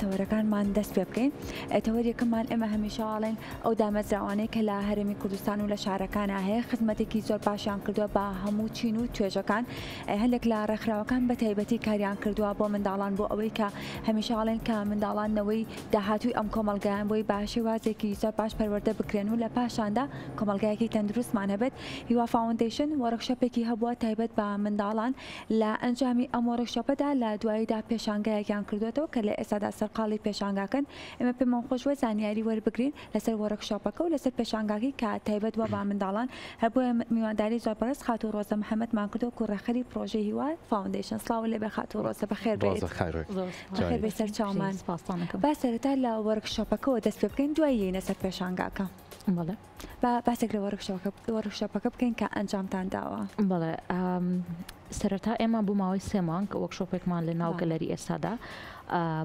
تەوەرەکانمان دەست پێ بکەین. تەوەر یەکەممان ئێمە هەمیشە ئەڵێن ئەو دامەزراوانەی کە لە هەرێمی کوردستان و لە شارەکانا هەیە خزمەتێکی زۆر باشیان کردووە بە هەموو چین و توێژەکان. هەندێک لە ڕێکخراوەکان بە تایبەتی کاریان کردووە بۆ منداڵان بۆ ئەوەی کە هەمیشە ئەڵێن کە منداڵان نەوەی داهاتووی ئەم کۆمەڵگایان بۆی بە شێوازێکی زۆر باش پەروەردە بکرێن و لە پاشاندا کۆمەڵگایەکی تەندروستمان هەبێت. هیوا فاوندەیشن وۆرکشۆپێکی هەبووە تایبەت بە منداڵان لە ئەنجامی ئەم وۆرکشۆپەدا لە دواییدا پێشانگایەکیان کردووەتەوە کە لە ئێستادا سەرقاڵی پێشانگاکەن. ئێمە پێمان خۆش بووە زانیاری وەربگرین لەسەر وۆرکشۆپەکە و لەسەر پێشانگاکەی کە تایبەت بووە بە منداڵان. هەر بۆیە میوانداری زۆر بەڕێز خاتوو ڕۆزە محەمەدمان کردووە وەکوو ڕێکخەری پڕۆژەی هیوا فاوندەیشن. سڵاوت لێ بێ خاتوو ڕۆزە، بەخێر بێیت. بەخێر بێی سەرچاومان. با سەرەتا لە وۆرکشۆپەکەوە دەست پێ بکەین دوای یەینە سەر پێشانگاکە. بەڵێ. با باسێک لە وۆرکشۆپەکە بکەین کە ئەنجامتان داوە. بەڵێ سەرەتا ئێمە بۆ ماوەی سێ مانگ وەرکشۆپێکمان لە ناو گەلەری ئێستادا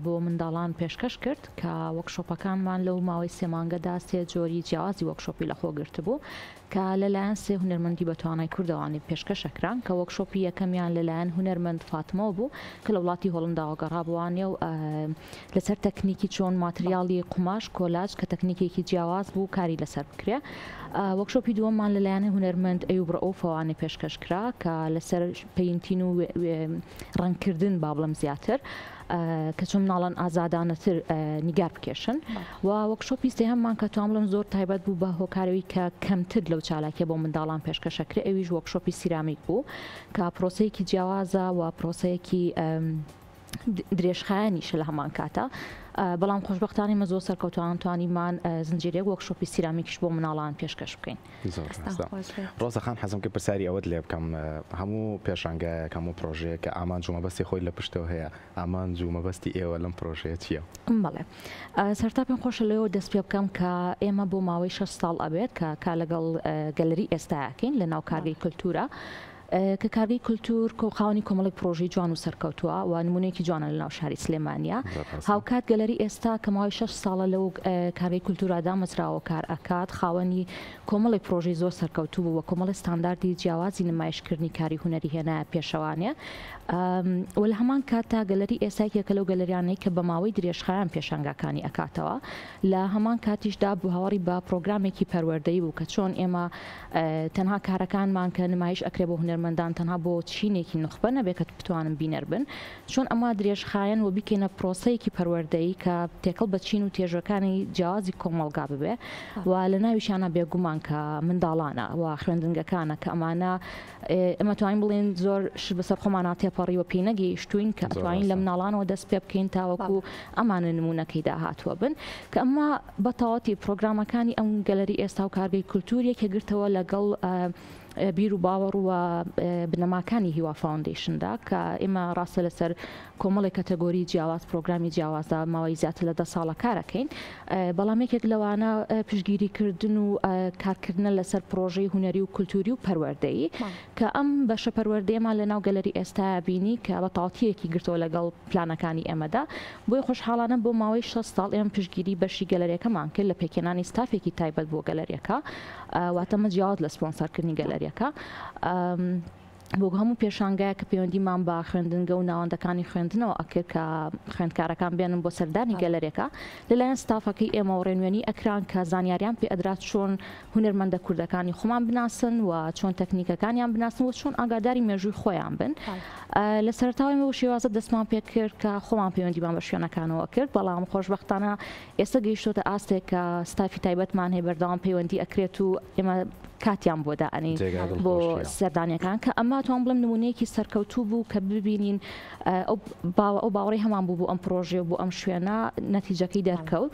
بۆ منداڵان پێشکەش کرد کە وەرکشۆپەکانمان لەو ماوەی سێ مانگەدا سێ جۆری جیاوازی وەرکشۆپی لەخۆ گرتبوو کە لەلایەن سێ هونەرمەندی بەتوانای کوردەوانی پێشکەشەکران کە وەرکشۆپی یەکەمیان لەلایەن هونەرمەند فاتمەوە بوو کە لە وڵاتی هۆڵنداوە گەڕابووە نێو لەسەر تەکنیکی چۆن ماتریاڵی قوماش کۆلاج کە تەکنیکێکی جیاواز بوو کاری لەسەر بکرێ. وەرکشۆپی دووەممان لەلایەن هونەرمەند ئەیوب ڕەئوفەوانێ پێشکەش کرا کە لەسەر painting و ڕەنگکردن با بڵێم زیاتر کە چۆن مناڵان ئازادانەتر نیگار بکێشن و وەرکشۆپی سێهەممان کە توان بڵێم زۆر تایبەت بوو بە هۆکارەوەی کە کەمتر لەو چالاکیە بۆ منداڵان پێشکەشەکرێ ئەویش وەرکشۆپی سیرامیک بوو کە پرۆسەیەکی جیاوازە و پرۆسەیەکی درێژخایەنیشە لە هەمان کاتا بەڵام خۆشبەختانە ئێمە زۆر سەرکەوتوانە توانیمان زنجیرەیەک وۆرکشۆپی سیرامیکیش بۆ مناڵان پێشکەش بکەین. زۆر ڕاستە ڕۆزە خان حەزم کرد پرسیاری ئەوەت لێ بکەم هەموو پێشانگایەک هەموو پرۆژەیەک کە ئامانج و مەبەستی خۆی لە پشتەوە هەیە ئامانج و مەبەستی ئێوە لەم پرۆژەیە چییە؟ بەڵێ سەرەتا پێم خۆشە لەوێوە دەست پێ بکەم کە ئێمە بۆ ماوەی شەش ساڵ ئەبێت کە کار لەگەڵ گەلەری ئێستاکەین لە ناو کارگەی کلتورە کە کارگەی کولتوور کۆ خاوەنی کۆمەڵێک پڕۆژەی جوان و سەرکەوتووە و نموونەیەکی جوانە لە ناو شاری سلێمانییە. هاوکات گەلەری ئێستا کە ماوەی شەش ساڵە لەو کارگەی کولتوورا دامەزراوە و کار ئەکات، خاوەنی کۆمەڵێک پڕۆژەی زۆر سەرکەوتوو بوو و کۆمەڵێک ستانداردی جیاوازی نمایشکردنی کاری هونەری هێنایە پێشەوانێ و لە هەمان کاتدا گەلەری ئێستا یەکێکە لەو گەلەریانەی کە بە ماوەی درێژخایەن پێشانگاکانی ئەکاتەوە. لە هەمان کاتیشدا باوەڕی بە پڕۆگرامێکی پەروەردەیی بوو کە چۆن ئێمە تەنها کارەکانمان کە نمایش ئەکرێ بۆ هونەرمەندان تەنها بۆ چینێکی نوخبە نەبێ کە بتوانن بینەر بن چۆن ئەمە درێژخایەن و بیکەینە پرۆسەیەکی پەروەردەیی کە تێکەڵ بە چین و تێژەکانی جیاوازی کۆمەڵگا ببێ و لە ناویشیانە بێگومان کە منداڵانە و خوێندنگەکانە کە ئەمانە ئێمە توانین بڵێین زۆر شت بەسەر خۆمانا تێپەڕیوە پێی نەگەیشتوین کە ئەتوانین لە مناڵانەوە دەست پێ بکەین تاوەکو ئەمانە نمونەکەی داهاتووە بن کە ئەمە بە تەواوەتی پرۆگرامەکانی ئەم گەلەری ئێستا و کارگەی کولتوور یەکێ گرتەوە لەگەڵ بیر و باوەڕ و بنەماکانی هیوا فاوندەیشندا کە ئێمە ڕاستە لەسەر کۆمەڵێک کەتەگۆری جیاواز پرۆگرامی جیاوازدا ماوەی زیاتر لە دە ساڵە کارەکەین بەڵام یەکێک لەوانە پشتگیری کردن و کارکردنە لەسەر پرۆژەی هونەری و کولتوری و پەروەردەیی کە ئەم بەشە پەروەردەیەمان لە ناو گەلەری ئێستایا بینی کە بە تەواوەتییەکی گرتەوە لەگەڵ پلانەکانی ئێمەدا بۆیە خۆشحاڵانە بۆ ماوەی 6 ساڵ ئێمە پشتگیری بەشی گەلەریەکەمان کرد لە پێکهێنانی ستافێکی تایبەت بۆ گەلەریەکە واتە مە جیاواز لە سپۆنسەرکردنی گەلەریەکە. بۆ هەموو پێشانگایەک کە پەیوەندیمان بە خوێندنگە و ناوەندەکانی خوێندنەوە ئەکرد کە خوێندکارەکان بێنن بۆ سەردانی گەلەرێکە لەلایەن ستافەکەی ئێمەوە ڕێنوێنی ئەکران کە زانیاریان پێ ئەدرا چۆن هونەرمەندە کوردەکانی خۆمان بناسن و چۆن تەکنیکەکانیان بناسن و چۆن ئاگاداری مێژووی خۆیان بن لە سەرەتاوە ئێمە بەو شێوازە دەستمان پێ کرد کە خۆمان پەیوەندیمان بە شوێنەکانەوە کرد بەڵام خۆشبەختانە ئێستا گەیشتۆتە ئاستێک کە ستافی تایبەتمان هەیە بەردەوام پەیوەندی ئەکرێت و ئێمە کاتیان بۆ دائەنین بۆ سەردانیەکان کە ئەمە توان بڵێم نمونەیەکی سەرکەوتوو بوو کە ببینین ئەو ئەو باوەڕی هەمان بوو بۆ ئەم پرۆژێ و بۆ ئەم شوێنە نەتیجەکەی دەرکەوت.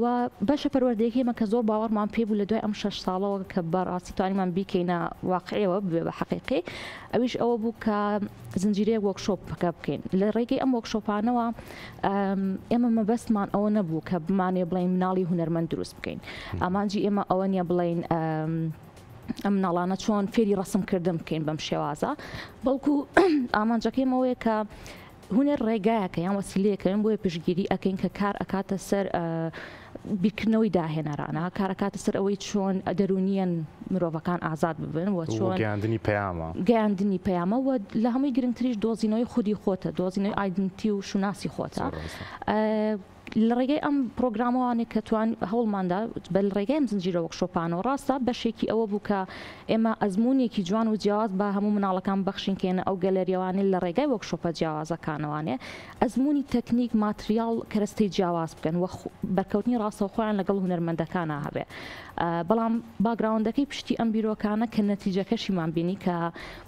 و بەشە پەروەردەیەکەی ئێمە کە زۆر باوەڕمان پێ بوو لە دوای ئەم شەش ساڵەوە کە بەڕاستی توانیمان بیکەینە واقعیەوە ببێ بە حەقیقی ئەویش ئەوە بوو کە زنجیرەیەک وۆرکشۆپەکە بکەین لە ڕێگەی ئەم وۆرکشۆپانەوە ئێمە مەبەستمان ئەوە نەبوو کە بمانێ بڵێین مناڵی هونەرمەند دروست بکەین ئامانجی ئێمە ئەوە نییە بڵێین ئەم مناڵانە چۆن فێری ڕەسمکردن بکەین بەم شێوازە بەڵکو ئامانجەکەی ئەوەیە کە. هونەر ڕێگایەکە یان وەسیلەیەکە بۆیە پشتگیری ئەکەین کە کار ئەکاتە سەر بیرکردنەوەی داهێنەرانە، کار ئەکاتە سەر ئەوەی چۆن دەروونییەن مرۆڤەکان ئازاد ببن و چۆن گەیاندنی پەیامە. گەیاندنی پەیامە و لە هەمووی گرنگتریش دۆزینەوەی خودی خۆتە، دۆزینەوەی identity و شوناسی خۆتە. زۆر ڕاستە. لە ڕێگەی ئەم پرۆگرامەوانێ کە توان هەوڵماندا بە لە ڕێگەی ئەم زنجیرە workshop انەوە ڕاستە بەشێکی ئەوە بوو کە ئێمە ئەزموونێکی جوان و جیاواز بە هەموو مناڵەکان بەخشین کە یەنە ئەو گەلەریەوانێ لە ڕێگای workshop ە جیاوازەکانەوانێ ئەزموونی تەکنیک، ماتریاڵ، کەرەستەی جیاواز بکەن و بەرکەوتنی ڕاستەوخۆیان لەگەڵ هونەرمەندەکانا هەبێ. بەڵام background ەکەی پشتی ئەم بیرۆکانە کە نەتیجەکەشیمان بینی کە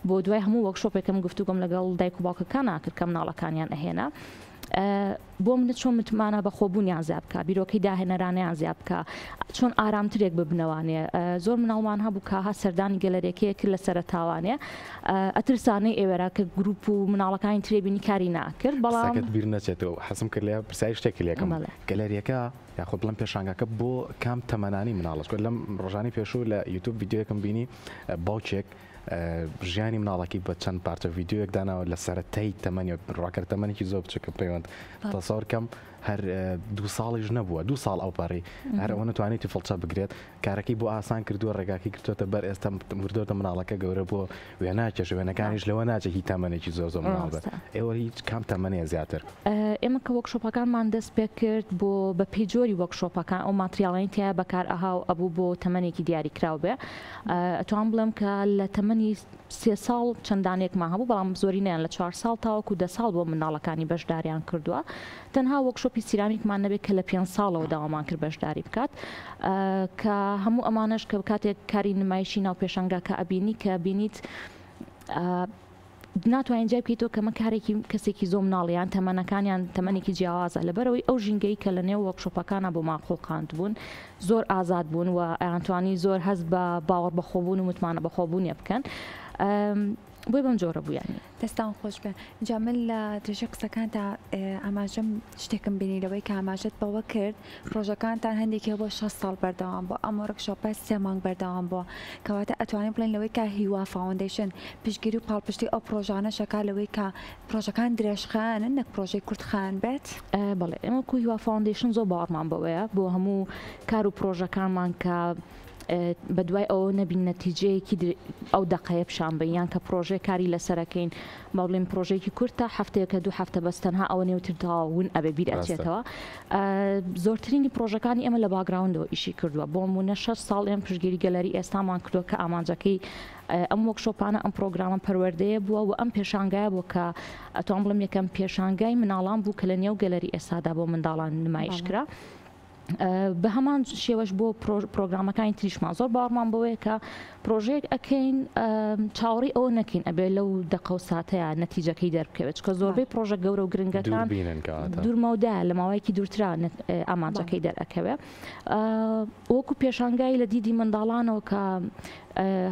بۆ دوای هەموو workshop ێکم گفتوگۆم لەگەڵ دایک و باوکەکانا کرد کە مناڵەکانیان ئەهێنا، بۆ منە چۆن متمانە بە خۆبوونیان زیاد بکا، بیرۆکەی داهێنەرانەیان زیاد بکا، چۆن ئارامترێک ببنەوانێ. زۆر مناڵمان هەبوو کە ها سەردانی گەلەرێکەیە کرد لە سەرەتاوانێ ئەترسا نەیئەوێرا کە گروپ و مناڵەکانی ترێ بینی کاری ناکرد بەڵام. قسەکەت بیر نەچێتەوە حەزم کرد لێ پرسیاری شتێکی لێکەم گەلەریەکە یاخود بڵێم پێشانگاکە بۆ کام تەمەنانی مناڵە چونکە لەم ڕۆژانی پێشوو لە یوتوب ڤیدیۆیەکم بینی باوکێک ژیانی مناڵەکەی بە چەند پارچە ڤیدیۆیەک داناوە لە سەرەتای تەمەنی ڕاکەر تەمەنێکی زۆر بچووکە پەیوەند تەسەور کەم هەر دوو ساڵیش نەبووە دوو ساڵ ئەو پەڕی هەر ئەوە نتوانێتی فڵچە بگرێت کارەکەی بۆ ئاسان کردووە ڕێگاکەی گرتووەتە بەر ئێستا مردۆتە مناڵەکە گەورە بۆ وێناکێش وێنەکانیش لەوە ناچێت هی تەمەنێکی زۆر زۆر مناڵ بێت ئێوە هیچ کام تەمەنەیە زیاتر؟ ئێمە کە workshop ەکانمان دەست پێ کرد بۆ بە پێی جۆری workshop ەکان ئەو ماتریاڵانەی تیا بەکار ئەها و ئەبوو بۆ تەمەنێکی دیاریکراو بێ ئەتوانم بڵێم کە لە تەمەنی سێ ساڵ چەند دانەیەکمان هەبوو بەڵام زۆرینەیان لە چوار ساڵ تاوەکو دە ساڵ بۆ منداڵەکانی بەشداریان کردووە تەنها workshop ی سیرامیکمان نەبێت کە لە پێنج ساڵەوە داوامان کرد بەشداری بکات کە هەموو ئەمانەش کە کاتێک کاری نمایشی ناو پێشانگاکە ئەبینی کە بینیت ناتوانین جیای بکەیتەوە کە مە کارێکی کەسێکی زۆ مناڵ یان تەمەنەکانیان تەمەنێکی جیاوازە لەبەرەوەی ئەو ژینگەی کە لە نێو workshop ەکانە بۆمان خوڵقاند بوون زۆر ئازاد بوون و ئەیانتوانی زۆر هەست بە باوەڕ بەخۆبوون و متمانە بەخۆبوونیە بکەن بۆی بەم جۆرە بوو یانی. دەستان خۆش بێ جا من لە درێژەی قسەکانتا ئاماژەم شتێکم بینی لەوەی کە ئاماژەت بەوە کرد پرۆژەکانتان هەندێکی هەبووە 6 ساڵ بەردەوام بووە ئەم workshop ە سێ مانگ بەردەوام بووە کەواتە ئەتوانین بڵێین لەوەی کە هیوا فاوەندەیشن پشتگیری و پاڵپشتی ئەو پرۆژانەش ئەکا لەوەی کە پرۆژەکان درێژخایەنن نەک پرۆژەی کورتخایەن بێت؟ بەڵێ ئێمە وەکو هیوا فاوەندەیشن زۆر باوەڕمان بەوەیە بۆ هەموو کار و پرۆژەکانمان کە بەدوای ئەوە نەبین نەتیجەیەکی ئەو دەقەیە پیشان بەین یان کە پرۆژەیەک کاری لەسەرەکەین با بڵێین پرۆژەیەکی کورتە هەفتەیەکە دوو هەفتە بەس تەنها ئەوە نێوتر تەواو ون ئەبێ بیر ئەچێتەوە زۆرترینی پرۆژەکانی ئێمە لە background ەوە ئیشی کردووە بۆ نمونە 6 ساڵ ئێمە پشتگیری گەلەری ئێستامان کردووە کە ئامانجەکەی ئەم workshop انە ئەم پرۆگرامە پەروەردەیە بووە و ئەم پێشانگایە بووە کە ئەتوان بڵێم یەکەم پێشانگای مناڵان بوو کە لە نێو گەلەری ئێستادا بۆ منداڵان نمایش کرا. بە هەمان شێوەش بۆ پرۆگرامەکانی تریشمان زۆر باوەڕمان بەوەیە کە پرۆژەیەک ئەکەین چاوەڕێی ئەوە نەکەین ئەبێ لەو دەقە و ساتەیە نەتیجەکەی دەربکەوێت چکە زۆربەی پرۆژە گەورە و گرنگەکان دوورمەودا لە ماوەیەکی دوورترا ئامانجەکەی دەرئەکەوێ وەکو پێشانگای لە دیدی منداڵانەوە کە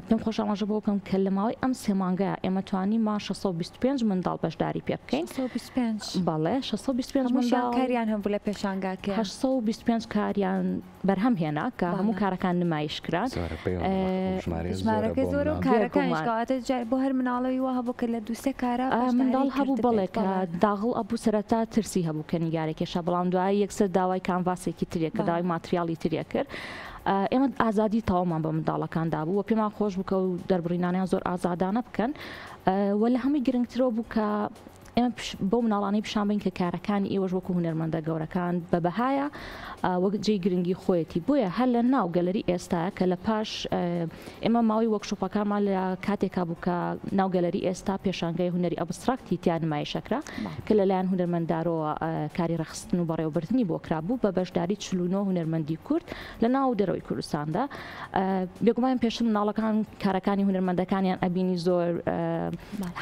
پێم خۆشە ئاماژە بەوە بکەم کە لە ماوەی ئەم سێ مانگە ئێمە توانیمان 625 منداڵ بەشداری پێ بکەین. 625؟ بەڵێ 625 منداڵ. هەمووشیان کاریان هەبوو لە پێشانگاکەیا؟ 825 کاریان بەرهەم هێنا کە هەموو کارەکان نمایش کران. زۆرە پێی وابوو ژمارەیە زۆرە بۆ ژمارەکە زۆرە و منداڵ. کارەکانیش کەواتە جا بۆ هەر مناڵەوی وا هەبوو کە لە دوو سێ کارا بەشداری منداڵ هەبوو کردبێت. بەڵێ کە بەڵێ. داغڵ ئەبوو سەرەتا ترسی هەبوو کە نیگارێک کێشا بەڵام دوایی یەکسەر داوای کانڤاسێکی تریە کرد داوای ماتریاڵی تریە کرد. ئێمە ئازادی تەواومان بە منداڵەکان دابوو و پێمان خۆش بوو کە ئەو دەربڕینانەیان زۆر ئازادانە بکەن و لە هەمووی گرنگترەوە بوو کە ئێمە بەو مناڵانەی پیشان بین کە کارەکانی ئێوەش وەکو هونەرمەندە گەورەکان بە بەهایە وەک جێی گرنگی خۆیەتی بۆیە هەر لە ناو گەلەری ئێستا کە لە پاش ئێمە ماوەی workshop ەکانمان لە کاتێکا بوو کە ناو گەلەری ئێستا پێشانگای هونەری abstract ی تیا نمایشەکرا کە لەلایەن هونەرمەندارەوە کاری ڕێکخستن و بەڕێوەبردنی بۆ کرابوو بە بەشداری 49 هونەرمەندی کورد لە ناو و دەرەوەی کوردستاندا. بێگومان پێشتر مناڵەکان کارەکانی هونەرمەندەکانیان ئەبینی زۆر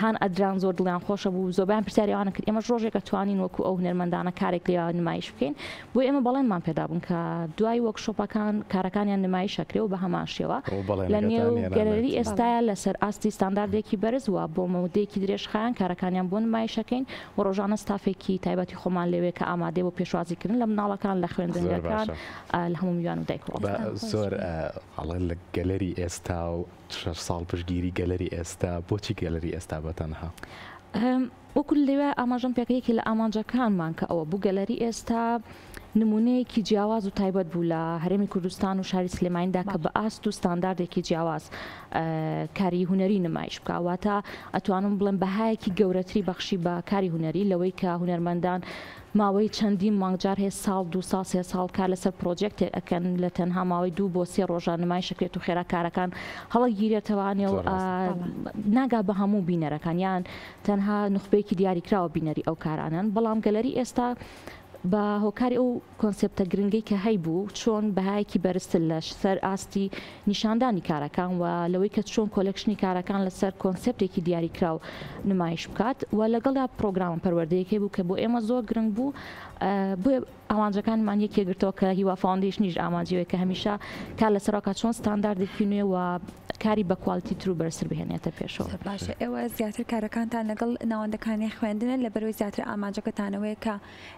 هان ئەدران زۆر دڵیان خۆشە بوو زۆربیان پرسیاری ئەوانە کرد ئێمەش ڕۆژێک ئەتوانین وەکو ئەو هونەرمەندانە کارێک لێ نمایش بکەین بۆ ئێمە بەڵێنمان پێدابوون کە دوای workshop ەکان کارەکانیان نمایش ئەکرێ و بە هەمان شێوە لە نێو گەلەری ئێستایا لەسەر ئاستی ستانداردێکی بەرز و بۆ مەودەیەکی درێژخایەن کارەکانیان بۆ نمایشەکەین و ڕۆژانە ستافێکی تایبەتی خۆمان لەوێ کە ئامادەیە بۆ پێشوازیکردن لە مناڵەکان لە خوێندنگەکان لە هەموو میوان و دایک و باوکان. زۆر ئەڵێ لە گەلەری ئێستا و شەش ساڵ پشتگیری گەلەری ئێستا، بۆچی گەلەری ئێستا بە تەنها؟ وەکو لەوێ ئاماژەم پێکرد یەکێ لە ئامانجەکانمان کە ئەوە بوو گەلەری ئێستا نمونەیەکی جیاواز و تایبەت بوو لە هەرێمی کوردستان و شاری سلێمانیدا کە بە ئاست و ستانداردێکی جیاواز کاری هونەری نمایش بکە واتە ئەتوانم بڵێم بەهایەکی گەورەتری بەخشی بە کاری هونەری لەوەی کە هونەرمەندان ماوەی چەندین مانگ جار هەیە ساڵ دوو ساڵ سێ ساڵ کار لەسەر project ێک ئەکەن لە تەنها ماوەی دوو بۆ سێ ڕۆژە نمایش ئەکرێت و خێرا کارەکان هەڵەگیرێتەوانێ و ناگا بە هەموو بینەرەکان یان تەنها نوخبەیەکی دیاریکراوە بینەری ئەو کارانەن بەڵام گەلەری ئێستا بە هۆکاری ئەو concept ە گرنگەی کە هەیبوو چۆن بەهایەکی بەرزتر لە سەر ئاستی نیشاندانی کارەکان و لەوەی کە چۆن collection ی کارەکان لەسەر concept ێکی دیاریکراو نمایش بکات و لەگەڵیا پرۆگرامە پەروەردەیەکەی بوو کە بۆ ئێمە زۆر گرنگ بوو بۆیە ئامانجەکانمان یەکێ گرتەوە کە هیوا فاوندەیشنیش ئامانجیەوەی کە هەمیشە کار لەسەر کات چۆن ستانداردێکی نوێ و کاری بە quality تر و بەرزتر بهێنێتە پێشەوە. زۆر باشە ئێوە زیاتر کارەکانتان لەگەڵ ناوەندەکانی خوێندنە لەبەرەوەی زیاتر ئامانجەکەتانەوەیە کە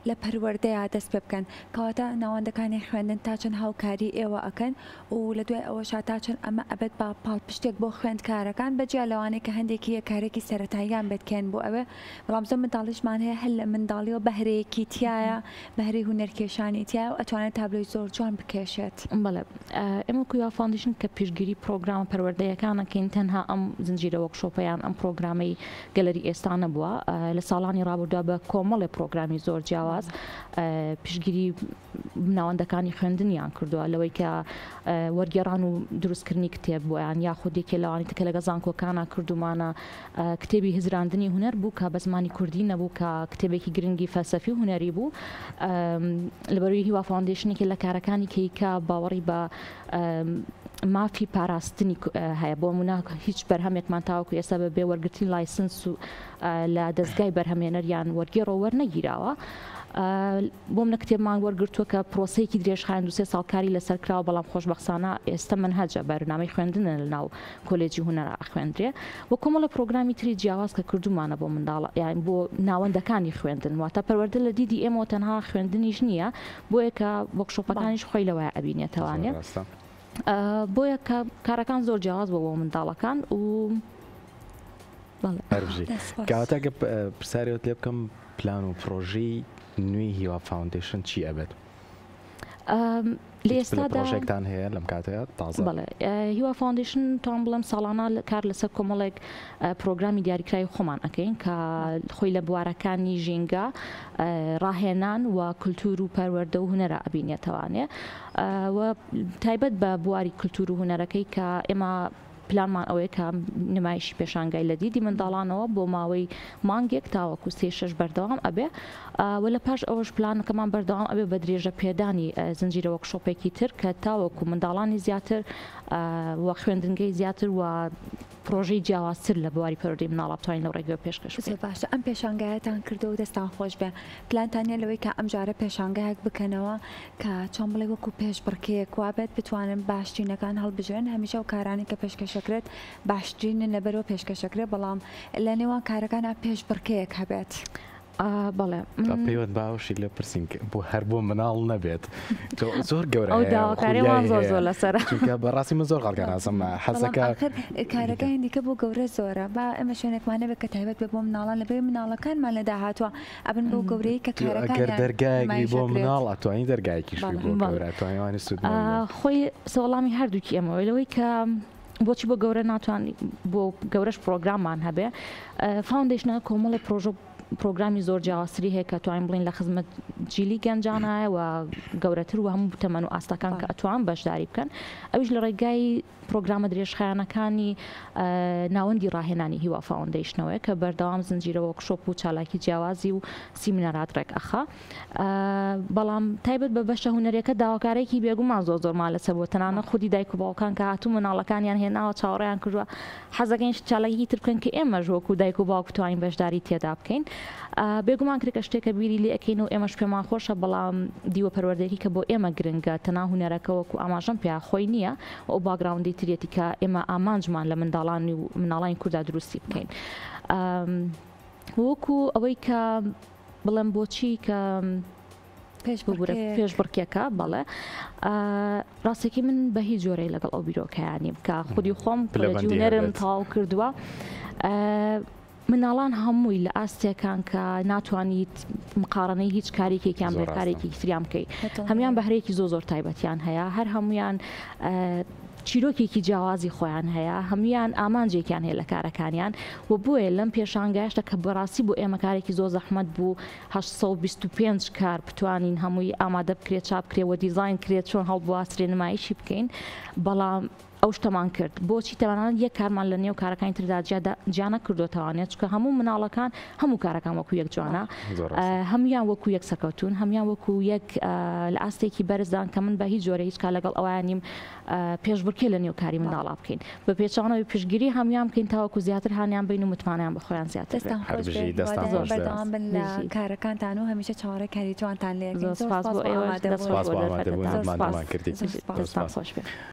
لە پەروەردەیا دەست پێ بکەن کەواتە ناوەندەکانی خوێندن تا چەند هاوکاری ئێوە ئەکەن و لە دوای ئەوەشا تا چەند ئەمە ئەبێت بە پاڵپشتێک بۆ خوێندکارەکان بە جیا لەوانەی کە هەندێکی هەیە کارێکی سەرەتاییان بێت کێن بۆ ئەوێ بەڵام زۆر منداڵیشمان هەیە هەر لە منداڵیەوە بەهرەیەکی تیایە بەهرەی هونەرکێشانی تیایە و ئەتوانێت تابلۆی زۆر جوان بکێشێت. بەڵێ ئێمە وەکو هیوا فاوندەیشن کە پشتگیری پرۆگرامە پەروەردەیەکان ئەکەین تەنها ئەم زنجیرە workshop ە یان ئەم پرۆگرامەی گەلەری ئێستا نەبووە لە ساڵانی ڕابردووە بە کۆمەڵێ پرۆگرامی زۆر جیاواز پشتگیری ناوەندەکانی خوێندنیان کردووە لەوەی کە وەرگێڕان و دروستکردنی کتێب بۆیان یاخود یەکێ لەوانی تکە لەگە زانکۆکانە کردومانە کتێبی هزراندنی هونەر بوو کە بە زمانی کوردی نەبوو کە کتێبێکی گرنگی فەلسەفی و هونەری بوو لەبەروی هیوا فاوندەیشنێکی لە کارەکانی کەیکە باوەڕی بە مافی پاراستنی هەیە بۆ منە هیچ بەرهەمێکمان تاوەکو ئێستا بە بێ وەرگرتنی license و لە دەستگای بەرهەمێنەر یان وەرگێڕەوە وەرنەگیراوە. بۆ منە کتێبمان وەرگرتووە کە پرۆسەیەکی درێژخایەن دو سێ ساڵ کاری لەسەر کراوە بەڵام خۆشبەختانە ئێستا مەنهەجە بەرنامەی خوێندنە لە ناو کۆلێجی هونەرا ئەخوێندرێ و کۆمەڵە پرۆگرامی تری جیاواز کە کردومانە بۆ منداڵ یان بۆ ناوەندەکانی خوێندن واتە پەروەردە لە دیدی ئێمەوە تەنها خوێندنیش نییە بۆیە کە workshop ەکانیش خۆی لەوەیە ئەبینێتەوانێ بۆیە کە کارەکان زۆر جیاواز بۆ بۆ منداڵەکان و کەواتە گە پرسیارێت لێ بکەم پلان و پرۆژەی نوێی هیوا فاوندەیشن چی ئەبێت؟ لە ئێستادا پرۆژێکتان هەیە لەم کاتەیە تازە؟ بەڵێ هیوا فاوندەیشن توان بڵێم ساڵانە کار لەسەر کۆمەڵێک پرۆگرامی دیاریکراوی خۆمان ئەکەین کە خۆی لە بوارەکانی ژینگە ڕاهێنان و کولتوور و پەروەردە و هونەرە ئەبینێتەوانێ و تایبەت بە بواری کولتوور و هونەرەکەی کە ئێمە پلانمان ئەوەیە کە نمایشی پێشانگای لە دیدی منداڵانەوە بۆ ماوەی مانگێک تاوەکو سێ شەش بەردەوام ئەبێ و لە پاش ئەوەش پلانەکەمان بەردەوام ئەبێ بە درێژە پێدانی زنجیرە workshop ێکی تر کە تاوەکو منداڵانی زیاتر و خوێندنگەی زیاتر و پرۆژەی جیاوازتر لە بواری پەروەردەی مناڵا بتوانین لەو ڕێگەوە پێشکەش بکەین. زۆر باشە ئەم پێشانگایەتان کردەوە و دەستان خۆش بێ. پلانتان نیە لەوەی کە ئەمجارە پێشانگایەک بکەنەوە کە چۆن بڵێی وەکو پێشبڕکێیەک وابێت بتوانن باشترینەکان هەڵبژێرن هەمیشە ئەو کارانەی کە پێشکەشەکرێت باشترینن لەبەرەوە پێشکەشەکرێت بەڵام لە نێوان کارەکانا پێشبڕکێیەک هەبێت. بەڵێ پەیوەند باوەشی لێ پرسین بۆ هەر بۆ مناڵ نەبێت زۆر گەورە ئەو داواکاریمان زۆر زۆر لەسەر چونکە بەڕاستی من زۆر خەڵکە ناسم حەزەکە کارەکانی دیکە بۆ گەورە زۆرە با ئێمە شوێنێکمان نەبێت کە تایبەت بێت بۆ مناڵان لەبەر مناڵەکانمان لە داهاتووە ئەبن بۆ گەورەی کە کارەکانیان دەرگایەک بۆ مناڵ ئەتوانی دەرگایەکیش بۆ گەورە ئەتوانی سوود خۆی سەوەڵامی هەردووکی ئێمەوەی لەوەی کە بۆچی بۆ گەورە ناتوانانی بۆ گەورەش پرۆگراممان هەبێ فاوندەیشنەکە کۆمەڵی پرۆژە پرۆگرامی زۆر جیاوازتری هەیە کە توانین بڵین لە خزمەت جیلی گەنجانایە و گەورەتر و هەموو تەمەن و ئاستەکان کە ئەتوان بەشداری بکەن ئەویش لە ڕێگای پرۆگرامە درێژخایەنەکانی ناوەندی ڕاهێنانی هیوا فاوندەیشنەوەیە کە بەردەوام زنجیرە workshop و چالاکی جیاوازی و سیمینارات ڕێک ئەخا بەڵام تایبەت بە بەشە هونەریەکە داواکارێکی بێگومان زۆر زۆرمان لەسەر بووە تەنانەت خودی دایک و باوکان کە هاتوو مناڵەکانیان هێناوە چاوەڕێیان کردووە حەزەکەین چالاکیی تر بکەن کە ئێمەش وەکو دایک و باوک بتوانین بەشداری تێدا بکەین بێگومان کرێکە شتێکە بیری لێ ئەکەین و ئێمەش پێمان خۆشە بەڵام دیوە پەروەردەیەکی کە بۆ ئێمە گرنگە تەنها هونەرەکە وەکو ئاماژەم پێیا خۆی نییە و ئەو background ی تریەتی کە ئێمە ئامانجمان لە منداڵانی و مناڵانی کوردا دروستی بکەین وەکو ئەوەی کە بڵێم بۆچی کە پێشبڕکێکە بەڵێ ڕاستێکی من بە هیچ جۆرەی لەگەڵ ئەو بیرۆکەیانی بکە خودی خۆم پلەجونەرم تەواو کردووە. مناڵان هەمووی لە ئاستێکان کە ناتوانیت مقاڕنەی هیچ کارێکێکیان بە کارێکی تریان بکەیت. هەموان بەهرەیەکی زۆر زۆر تایبەتیان هەیە، هەر هەمویان چیرۆکێکی جیاوازی خۆیان هەیە، هەمویان ئامانجێکیان هەیە لە کارەکانیان و بۆیە لەم پێشانگایشدا کە بەڕاستی بۆ ئێمە کارێکی زۆر زەحمەت بوو 825 کار بتوانین هەمووی ئامادە بکرێت چاپ بکرێت و دیزاین کرێت چۆن هەڵبواسرێ نمایشی بکەین بەڵام ئەو شتەمان کرد بۆچی تەنانەت یەک کارمان لە نێو کارەکانی تردا جیا نەکردۆتەوانێ چونکە هەموو مناڵەکان هەموو کارەکان وەکو یەک جوانە هەموان وەکو یەک سەرکەوتون هەموان وەکو یەک لە ئاستێکی بەرزدان کە من بە هیچ جۆرە هیچ کار لەگەڵ ئەویان نیم پێشبڕکێ لە نێو کاری منداڵا بکەین بە پێچەوانەوەی پشتگیری هەموان بکەین تاوەکو زیاتر هانیان بین و متمانەیان بە خۆیان زیاتر دەستان خۆش بێ بەردەوام بن لە کارەکانتان و هەمیشە چاوەڕێی کاری جوانتان لێ ئەکەین. زۆر سپاس بۆ ئێوەش دەست خۆش بۆ ئامادەبوونتان. دەستان خۆش بێ.